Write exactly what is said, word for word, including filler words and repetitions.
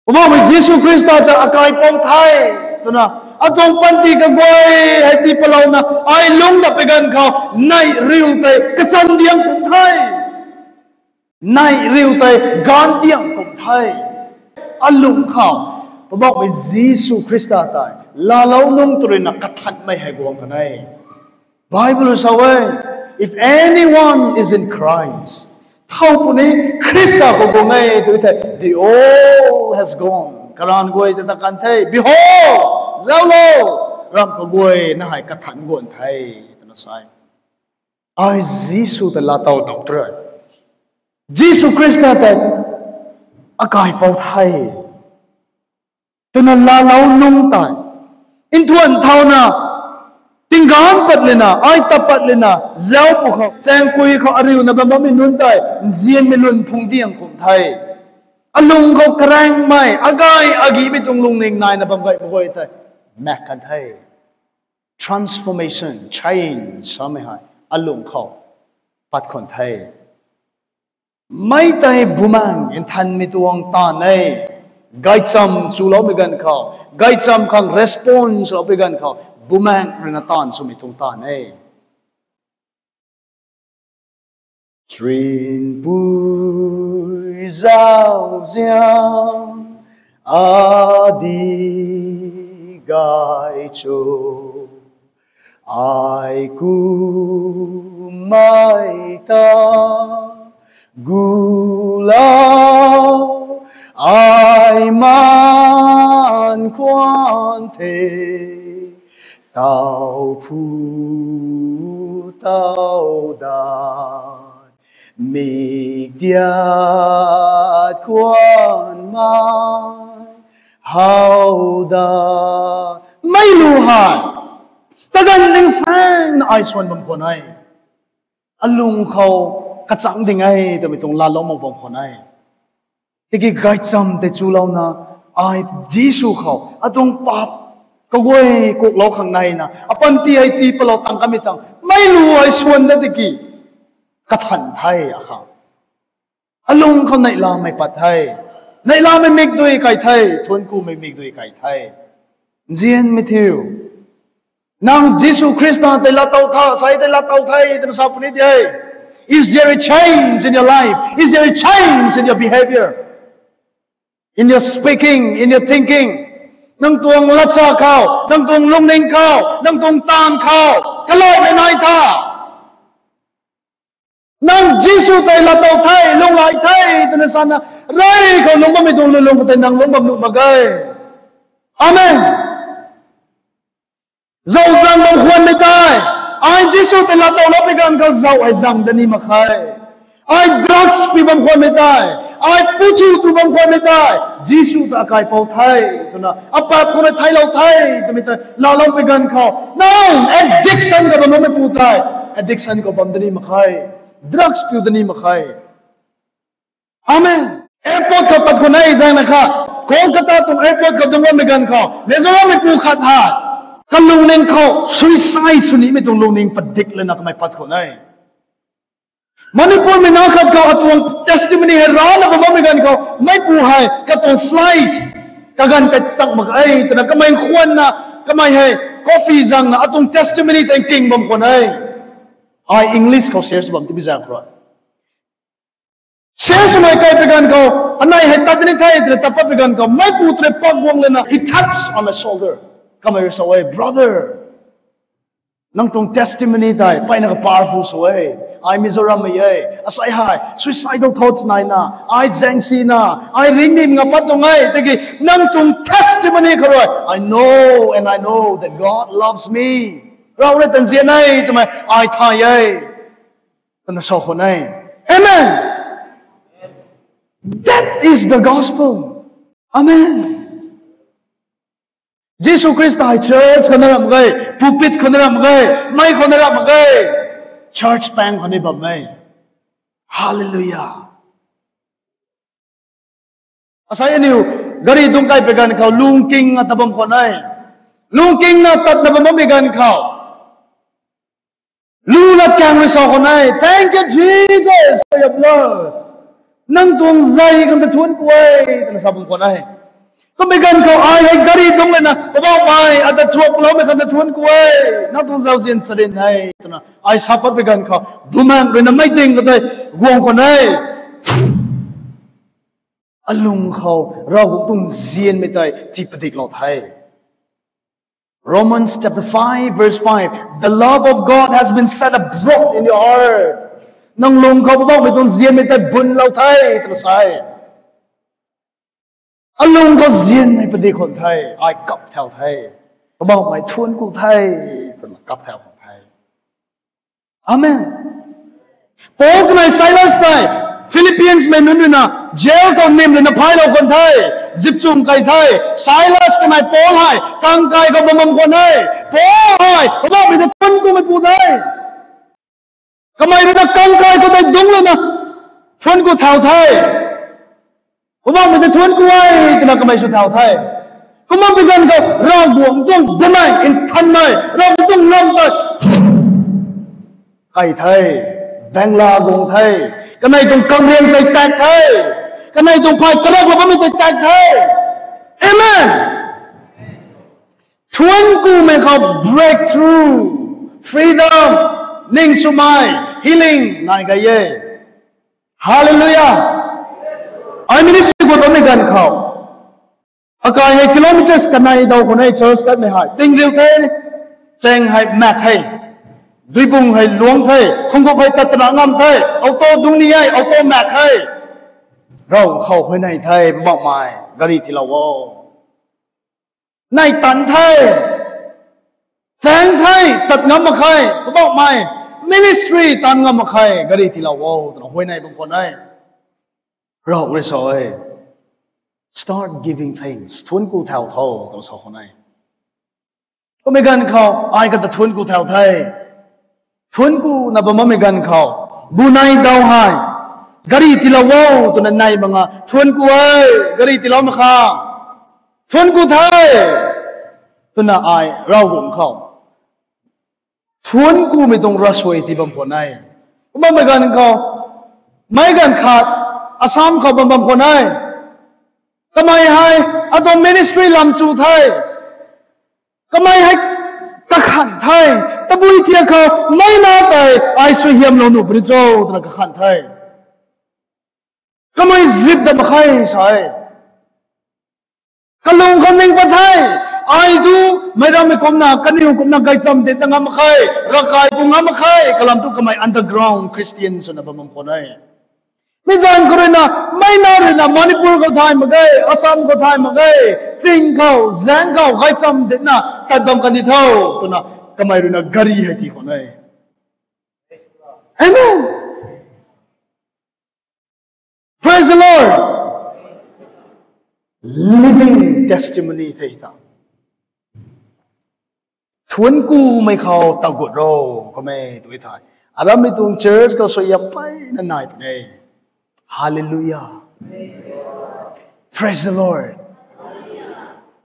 Poubauhmei Jisu Khrista ta akaipou the, twna, atuang panty kaguay hei tii palouna, ai lungc dat pui ganv khou, neih riu tei kachan diang kum the. Neih riu tei gaanv diang kum the. Alung khou, Poubauhmei Jisu Khrista tei laalou nungc tw ruina kathanmei hei guang kan e. Bible sa e, if anyone is in Christ, thow puni Khrista khou guang e tw thei, the old has gone. Karanv guay ta ta kan the. Behold, zauclo, ramh kaguay na hei kathan guang the, twna sa e. Ai Jisu ta laatow dap tu rui, Jisu Khrista tei akaipou the, twna laalou nungc tei nthuan thauna, tingganv pat lana, ai ta pat lana, zauc pw khou, chaengpui khou ariuna bam bammei nunc tei nzianmei lun phung diang kum the. Alung khou karaengmei, agay agihmei tuang lungning naina bam gay mak guay tei maek kan the. Transformation, change samei hei alung khou pat khwan the. Mei tei Bumaengh Nthanmei tuang taanv e. Gaychamv chuloumei ganv khou, gaychamv khang response loupui ganv khou, Bumaengh ruina taanv swmei tuang taanv e. Sinpui zauzian adi gay cho, ai kummei ta gulou, ai maan khwan the, tau phu tau dat, mik diat khwan mai how da. Mei lu hei kaganv ding saengna ai swan bam khwan e. Alung khou kachang ding e twmei tuang laalou mak bam khwan e. Tiki gaychamv tei chulouna, ai Jisu khou atuang paap kaguay kuklou khang naina, apanty hei tii palou tang kamei tang, mei lu ai swan da tiki kathan the akhang. Alung khou neihlamei pat the. Neihlamei mikdui kai the, thuanckumei mikdui kai the. Nzianmei thiu. Nang Jisu Khrista tei laatow tha, sai tei laatow the twna sa puni de. Is there a change in your life? Is there a change in your behavior? In your speaking, in your thinking? Nang tuang latsa khou, nang tuang lungning khou, nang tuang taanv khou kalaimei nai tha? Nang Jisu tei laatow the, lunghlaic the twna sana, rey khou lungc bammei tuang lulung khou tei nang lungc bam nuh mak ge. Amen. Zauc zang bam khwanmei tei, ai Jisu tei laatowlou pui ganv khou zauc hei zang da ni mak khe. Ai drugs pi bam khwanmei tei, ai puthu tu bam khwanmei tei, Jisu ta akaipou the twna, apaap khou rui theilou the twmei tei laalou pui ganv khou, nang addiction khou bam bammeipu tei, addiction khou bam da ni mak khe. Drugs piu da ni mak khe. Amen. Airport khou pat khwan e zaengna kha, Kolkata tuang airport khou dungc bammei ganv khou, Mizorammeipu khat hei kalungning khou suicide sw nimei tuang lungning padik lana kamei pat khwan e. Manipurmei na khat khou atuang testimony hei rana bam bammei ganv khou, meipu hei katuang flight kaganv kachak mak e twna kamei khwanna, kamei hei coffee zangna atuang testimony tei nking bam khwan e. Ai English khou share sw bam tibi zaeng khou rui share swmei kai pui ganv khou, anei hei tat ni the twna tat pat pui ganv khou, meipu tei pak guang lana, he taps on my shoulder. Kamei rui sa e, brother, nang tuang testimony tei mpeyna ka powerful sw e. Ai Mizorammei e. Asei hei suicidal thoughts naina, ai zaengsina, ai ringnim nga pat tuang e. Tiki nang tuang testimony khou rui, I know and I know that God loves me. Rav rui ta nzian e twmei ai thay e, twna sa khwan e. Amen. That is the gospel. Amen. Jisu Khrista hei church khou na ramh mak ge, pulpit khou na ramh mak ge, mei khou na ramh mak ge. Church paeng khou ni bam e. Hallelujah. Asei aniu gari dungc kai pui ganv khou lungkingna tat bam khwan e. Lungkingna tatna bam bammei ganv khou, lu lat kaeng rui sa khwan e, Thank you, Jesus, for your blood. Nang tuang zei khang ta thuanc ku e, twna sa bam khwan e. Kummei ganv khou ai hei gari dungc lana, Poubauhmei, ata thuak loumei khang ta thuanc ku e, nang tuang zauzian charyn e, twna ai sa patmei ganv khou, bumaengh ruina mei ding katei guang khwan e. Alung khou Ravguangc tuang nzianmei tei tii padiklou the. Romans chapter five verse five, The love of God has been shed abroad in your heart. Nang lung khou Poubauhmei tuang nzianmei tei bunlou the, twna sa e. Alung khou nzianmei padik khwan the, ai kap thau the. Poubauhmei thuanc ku the, twna kap thau khwan the. Amen. Paul twmei Silas tei, Philippians mei nunc ruina, jail khou nim ruina phaylou khwan the, zipchung kai the, Silas kanei Paul hei, kangkai khou bam bam khwan e, Paul hei, Poubauhmei ta thuanc kumei pu the. Kamei ruina kangkai khou tei dungc lana, thuanc ku thau the. Poubauhmei ta thuanc ku e, twna kamei sw thau the. Kumna pi ganv khou Ravguangc tuang bumaengh nthanmei, Ravguangc tuang lam tei kai the, bangla guang the, kanei tuang kamriang tei tak the, kanei tuang phay karak la bammei tei tak the. Amen. Thuanc kumei khou breakthrough, freedom, ningswmei, healing nai gay e. Hallelujah. Ai ministry guang bammei ganv khou, akai hei kilometers kanei daw khwan e church tatmei hei. Tingriu the, chaeng hei mak the, duibung hei luang the, khunggup hei tat tana ngam the, auto dungc ni e, auto mak the. Rav khou huayney the, Poubauhmei, gari tiilou o. Nai tan the, chaeng the, tat ngam mak khe, Poubauhmei, ministry taanv ngam mak khe, gari tiilou o, twna huayney bam khwan e. Rav rui sa e, Start giving thanks, thuanc ku thau tho, twna sa khwan e. Kummei ganv khou ai kata thuanc ku thau the. Thuanc kuna bam bammei ganv khou, bunei daw hei, gari tiilou o, twna nai mak nga, thuanc ku e, gari tiilou mak kha, thuanc ku the, twna ai Ravguangc khou thuanc kumei tuang ravsuai tii bam khwan e. Kumna mei ganv khou, meic ganv khat Assam khou bam bam khwan e. Kamei hei atuang ministry lam chu the. Kamei hei kakhanh the. Tabui thiak khou meic na tei ai suaihiamlou nuh puni cho, twna kakhanh the. Kamei zip dat mak khe sa e. Kalung khou ning pat the. Ai tu, meic rammei kumna, kaniw kumna gaychamv ditna ngam mak khe, ravkai pu ngam mak khe, kalam tu kamei underground Christian swna bam bam khwan e. Mi zaeng khou ruina, meic na ruina Manipur khou thay mak ge, Assam khou thay mak ge, ching khou, zaeng khou gaychamv ditna tat bam kan di tho, twna kamei ruina gari hei tii khwan e. Amen. Praise the Lord. Living testimony the ta. Thuanc kumei khou tagut ro, kamei tu thei, arammei tuang church khou suaihiam peyna nai puni e. Hallelujah. Praise the Lord.